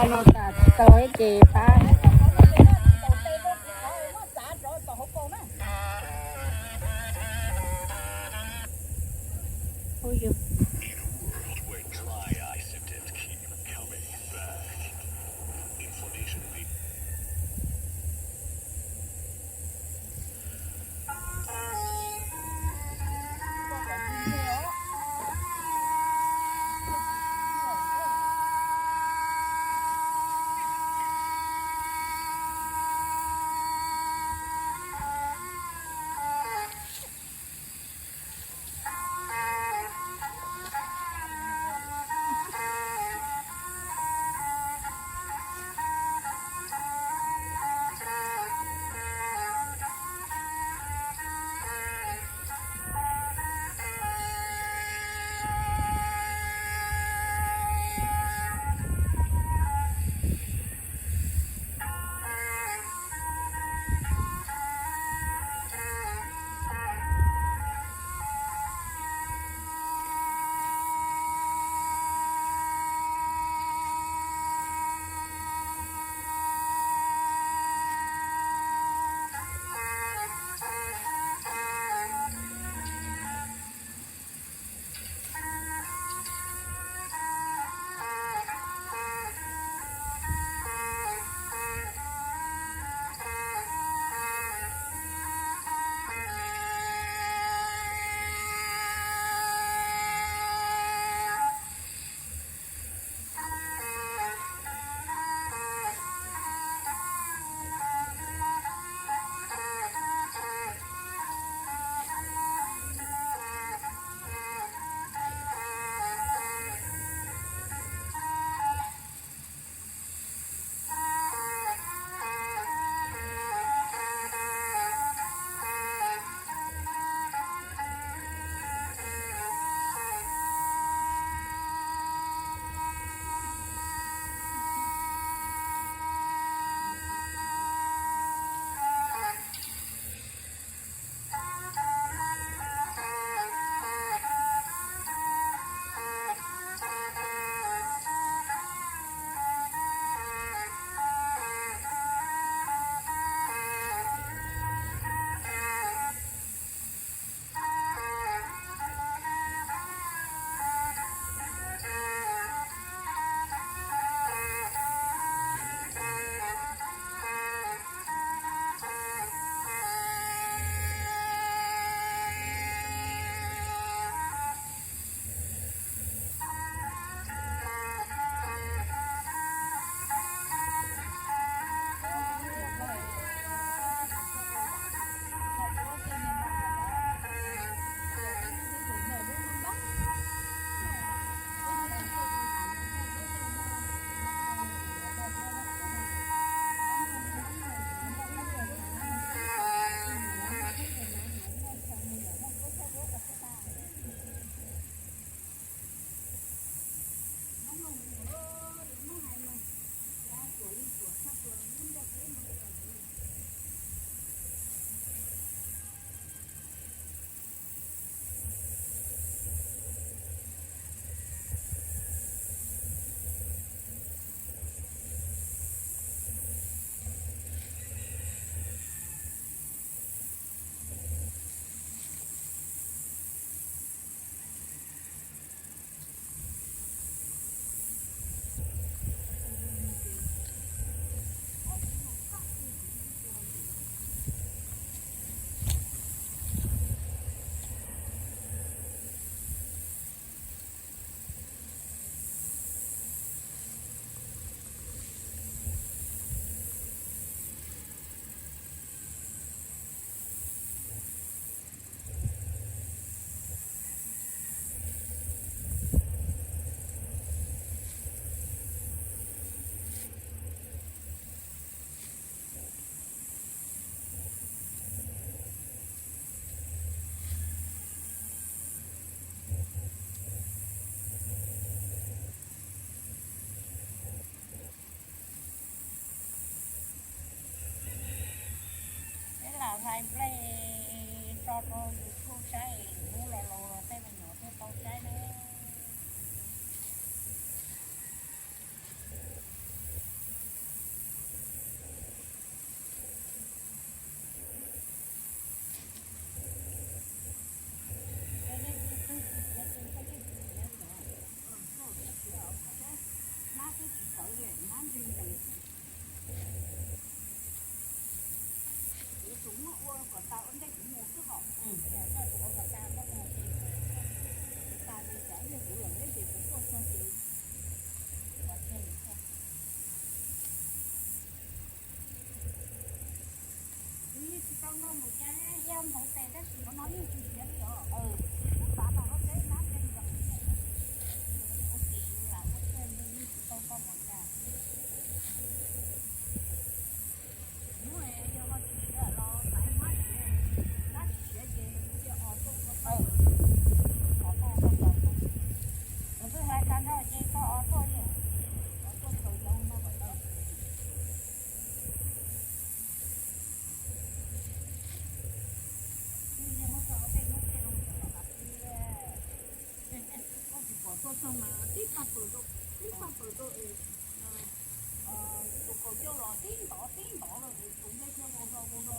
No tas tsis tau ces pab. Peb lam hlais nplej tso rau YouTube saib, lwm hnub los los tej me nyuam thiaj tau saib na. Tus qhaus caug los tib ntov tib ntov lawm es tus nplej thiaj vau hlo vau hlo.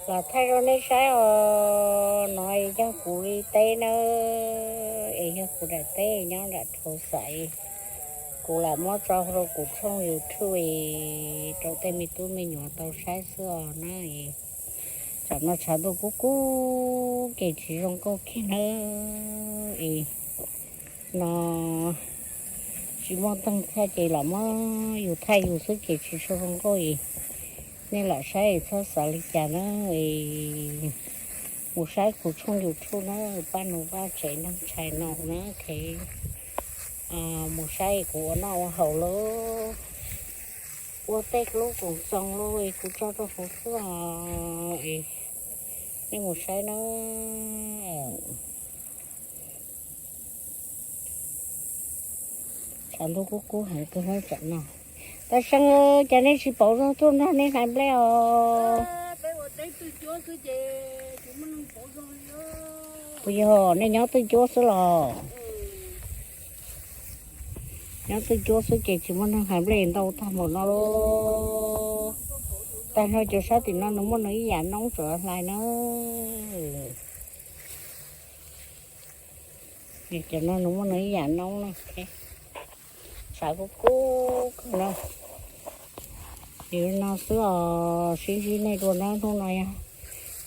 Los thaij rau nej saib os, no yog kuv li teb nawb, es yog kuv daim teb nyob nram Rhau Xaiv. Kuv lam muab tso rau kuv tshooj YouTube rau tej me tub me nyuam tau saib xwb os na. Tsam no tshav ntuj kub kub ces tsis zoo nkauj kiag nawb. Es no, Tsis muaj teej thaij ces lam muab yus thaij yus xwb ces tsis tshua zoo nkauj es nej lam saib txhob xav li cas na. Mus saib kuv tshooj YouTube na, Paj Nus Vaj Tsev Neeg Channel na, mus saib kuv ua noj ua haus lauj, ua tej lub koom txoos lauj es kuv tso rau hauv xwb os. Nej mus saib na. Tshav ntuj kub kub heev kawg na tsam no. Tag Seeb, cas nej tsis pauv zog tuaj nrog nej hlais nplej os? Puas yog nej nyob twj cuab xwb los? Nyob twj cuab xwb ces tsis muaj neeg hlais nplej ntau tag npaum no lauj. Tag nrho cov sab tim no nws muaj nws ib yam noob tseem hlais na. Cov no nws muaj nws ib yam noob na. Tshav kub kub kawg na. Ces li no xwb os, sib ntsib nej dua na, hnub no yog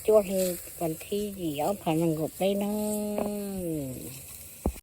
cuaj hli vas thib yim ob phav nees nkaum peb nawb.